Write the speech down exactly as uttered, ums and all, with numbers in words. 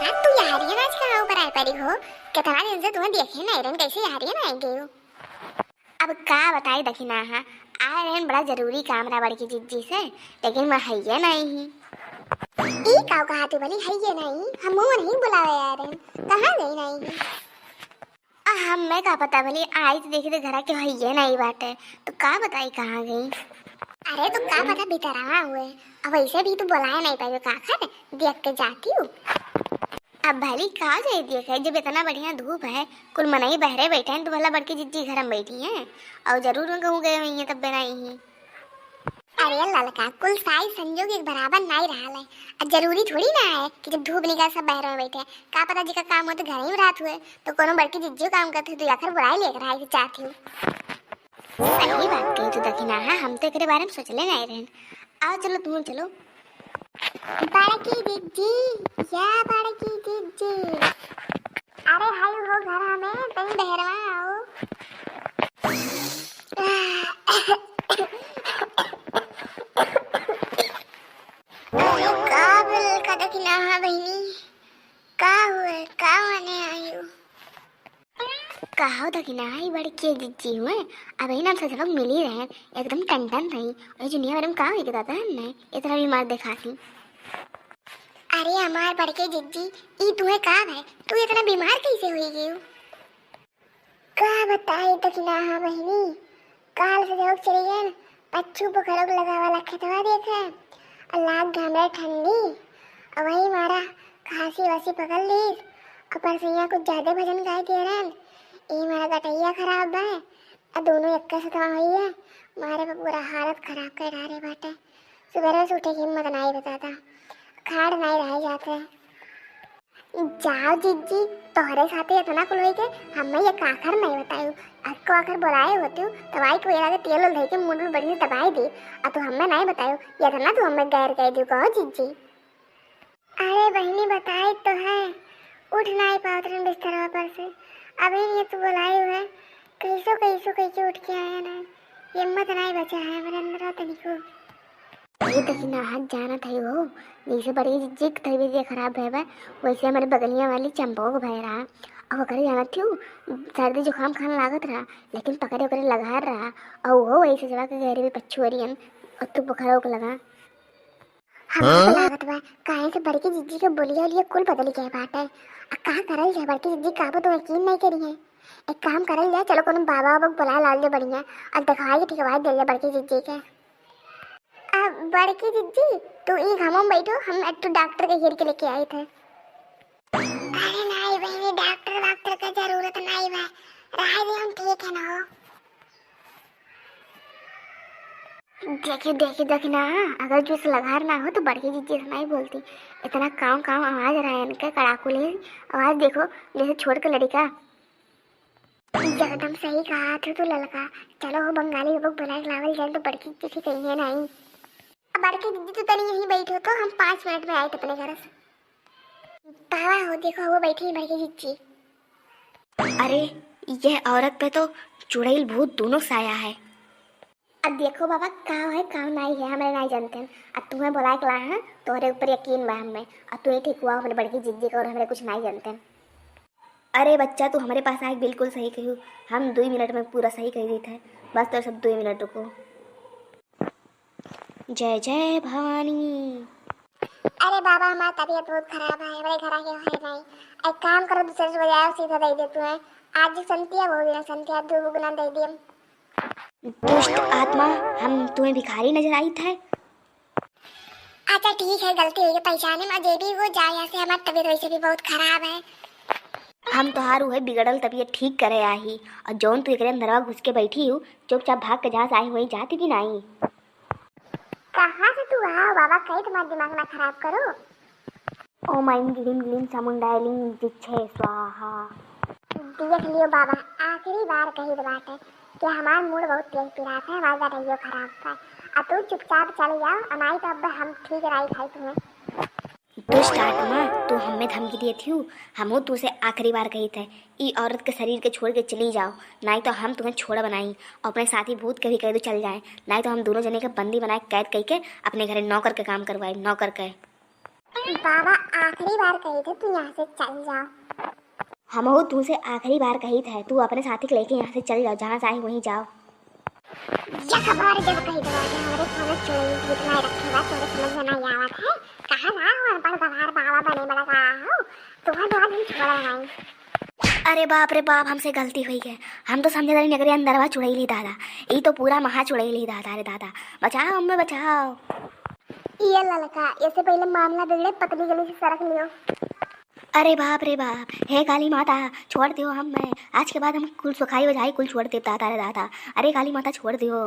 अब तू यहरिया नाच कहाँ ऊपर आए पड़ी हो? कितना दिन से तुम्हें देखे नहीं रहन, कैसे यहरिया ना आए गए हो? अब का बताई दखिना हा, आए रहन बड़ा जरूरी काम रहा बड़की जिज्जी से, लेकिन मैं हइये नहीं ही। ई का कहा तू भली हइये नहीं, हम वो नहीं बुलावे आए रहन, कहाँ गई नहीं ही? आ, हमें का पता भली, आई तो देखी तो घरा के हइये नहीं बाटे, तो का बताई कहाँ गई? अरे तो का पता भीतरवा हुए, अब वैसे भी तू बुलाए नहीं पाई का खर, देख के जाती हूँ। अब भली का जाए देखे, जब इतना बढ़िया धूप है, कुल मनई बहरे बैठे हैं, तो भला बड़की जिज्जी घर में बैठी हैं, और जरूर कहूँ गए हुई हैं, तब बनाई ही। अरे ललका, कुल साइज संजोग एक बराबर नाई रहल है। अब जरूरी थोड़ी ना है कि जब धूप निकल सब बहरे में बैठे हैं। का पता जेका काम हो तो घर ही में रात हुए, तो कोनो बड़की जिज्जी काम करते तो आखिर बुलाई लेकर आई चाहती हूँ। सही बात कही तू दखिना, हाँ, हम तो एकरे बारे में सोचले नहीं रहन। आओ चलो, तुम चलो। बड़की जिज्जी, या बड़की जिज्जी। अरे हाय हो घर में, तनी बहरवा आओ। अरे का बोल का दखिना, हाँ बहिनी, का हुए, का माने आयु? कहो दखिना, ई बड़की जिज्जी हुए, अबही नाम से सबक मिली रहे, एकदम टन टन रही। और दुनिया भर में का होई के दादा हमने इतना बीमार देखा थी। अरे हमार बड़की जिज्जी, ई तुहे का है, तू इतना बीमार कैसे हुई गई हो? का बताई दखिना, हाँ बहिनी, काल से जब चली गए, पच्चू पोखरों के लगा वाला खेतवा देखे, और लाग गए हमरे ठंडी, और वही मारा खांसी वासी पकड़ लीस, और परसैया कुछ ज्यादा भजन गाय दिए रहन, ई मारा गटैया खराब बा, और दोनों एक सतवा हुई है, मारे पे पूरा हालत खराब कर डारे बाटे। सुबह से उठे की हिम्मत नहीं बताता, खाड़ नहीं रह जाते। जाओ जिज्जी, तोहरे साथे इतना कुल होई के हमें ये काखर नहीं बतायू। अक्को आखर बोलाए होती हूँ, तब आई कोई आगे तेल उल धई के मुंड में बढ़िया दबाई दी। आ तू हमें नहीं बतायू, ये इतना तू हमें गैर कह दियो, कहो जिज्जी। अरे बहिनी, बताए तो है, उठ नहीं पावत रहन बिस्तरवा पर से। अभी ये तू बोलाए हुए, कैसो कैसो कैसे उठ के आया ना, हिम्मत नहीं बचा है मेरे अंदर तनिको। ये दखिना हाथ जानत है हो, जैसे बड़ी जिज्जी के तबीयत खराब है बा, वैसे हमारे बगलिया वाली चंपो को भय रहा। अब ओकरे जानत थी, सर्दी जुकाम खान लागत रहा, लेकिन पकड़े ओकरे लगा रहा, और वो वैसे जवा के गहरे में पछुअरियन, और तू बुखार ओके लगा। हमको तो लागत बा, काहे से बड़की जिज्जी के बोलिया उलिया कुल बदल गए बाटे। आ का करल जाए, बड़की जिज्जी काबू तो यकीन नहीं करी है। एक काम करल जाए, चलो कोनो बाबा वाबा को बुला लाल जाए बढ़िया, और दिखाई के ठिकवाई दिल जाए बड़की जिज्जी के। अब बड़की जिज्जी, तू ई घामों में बैठो, हम एक ठो डॉक्टर के घेर के लेके आए थे। अरे नहीं बहनी, डॉक्टर वॉक्टर के जरूरत नहीं बा, रहे दे, हम ठीक है ना हो। देखी देखी देखी ना, अगर जूस लगार ना हो तो बड़की जिज्जी से नहीं बोलती। इतना काव काव आवाज रहा है इनका, कड़ाकुले आवाज, देखो जैसे छोट के लड़िका। एकदम सही कहा तू, तू ललका। चलो हो बंगाली लोग बुलाए लावल जाए तो बड़की जिज्जी कहिए नहीं। अब बड़की जिज्जी तू तनी यहीं बैठो तो हम पाँच मिनट में आए अपने घर से। बाबा हो देखो वो बैठी है बड़की जिज्जी। अरे यह औरत पे तो चुड़ैल भूत दोनों साया है। अब देखो बाबा, काव है काव नाई है, हमरे नाई जानते हैं। अब तुम्हें बुलाए के ला है, तोहरे ऊपर यकीन बा हमें। अब तू ही ठीक हुआ हमरे बड़की जिज्जी का, और हमरे कुछ नाई जानते हैं। अरे बच्चा, तू हमरे पास आए बिल्कुल सही कहियो, हम दुई मिनट में पूरा सही कह देते हैं। बस तो सब दुई मिनट रुको। जय जय भवानी। अरे बाबा, हमार तबीयत बहुत खराब है, हमरे घरा के है नहीं। एक काम करो, दूसरे से बजाय सीधा दे दे तुम्हें। आज संतिया बहुत दिन संतिया दो गुना दे दिए। दुष्ट आत्मा, हम तुम्हें भिखारी नजर आई थे। अच्छा ठीक है, गलती हुई है, पहचाने में जे भी वो जाए यहाँ से, हमार तबीयत वैसे भी बहुत खराब है। हम तोहार उहे बिगड़ल तबीयत ठीक करे आही, और जौन तू एकरे अंदरवा घुस के बैठी हूँ, चुपचाप भाग के जहाँ से आई हुई जाती भी नहीं। कहाँ से तू आओ बाबा, कहीं तुम्हारा दिमाग ना खराब करो। ओम ऐं ग्लीं ग्लीं चामुंडाय लीं जिच्छे स्वाहा। देख लियो बाबा, आखिरी बार कही बात है कि हमार मूड बहुत तेज पिरात है, हमार गटइयो खराब है। आ तू चुपचाप चल जाओ, और नहीं तो अब हम ठीक राई खाई तुम्हें। दुष्ट आत्मा, तू हमें धमकी दिए थी, हमहू तू से आखिरी बार कही थे, ई औरत के शरीर के छोड़ के चली जाओ, नहीं तो हम तुम्हें छोड़ा बनाई और अपने साथी भूत के भी कह दो चल जाए, नहीं तो हम दोनों जने के बंदी बनाए कैद कह के अपने घरे नौकर के काम करवाए, नौकर के। बाबा, आखिरी बार कही थे, तू यहाँ से चल जाओ। हमहू तुमसे आखिरी बार कही थे, तू अपने साथी के लेके यहाँ से चल जाओ, जहाँ जाए वहीं जाओ। एक बार जब कही दो कि हमरे कोनो चुड़ैल गीत नहीं रखे बा, तोरे समझ में नहीं आवत है। कहाँ ना हो, बड़ गवार बाबा बने बड़ा रहा हो, तुम्हारे द्वारा हम छोड़ रहे हैं। अरे बाप रे बाप, हमसे गलती हुई है। हम तो समझे रही नगरी अंदरवा चुड़ैल ही दादा, ई तो पूरा महा चुड़ैल ही दादा रे दादा। बचाओ अम्मे, बचाओ। ये ललका, ऐसे पहले मामला बिगड़े, पतली गली से सरक लियो। अरे बाप रे बाप, हे काली माता, छोड़ दियो हम, मैं आज के बाद हम कुल सुखाई वजाई कुल छोड़ देब दादा रे दादा। अरे काली माता, छोड़ दियो।